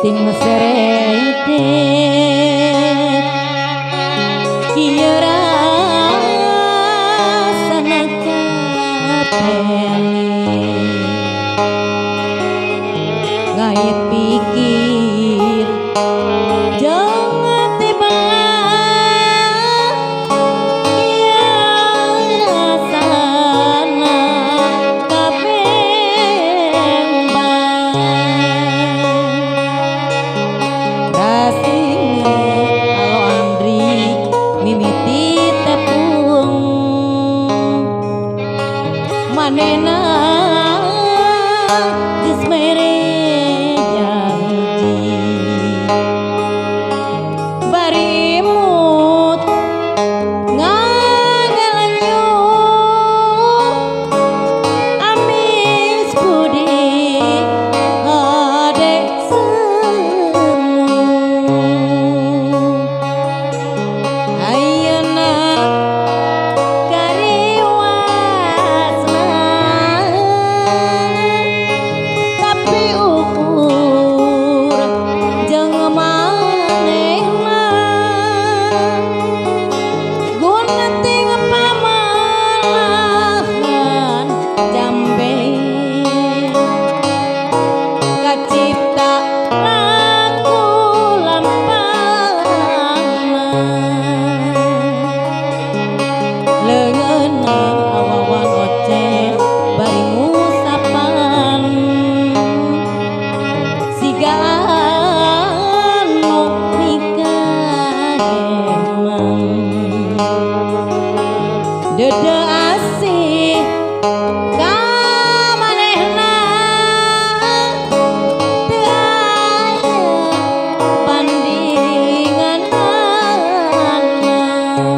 Ting seredet kieu rasana kapele ngait pikir jangan tiba kieu rasana kapembang Rasinge alo Andri mimiti tepung manena geus mere janji bari imut ngagalanyu amis budi hade semu ayeuna kariwasna tapi ukur jeung manehna guna ting pamalahan jambe kacipta laku lampahna leungeunna awawan oceh bari ngusapan siga anu mikageman dede asih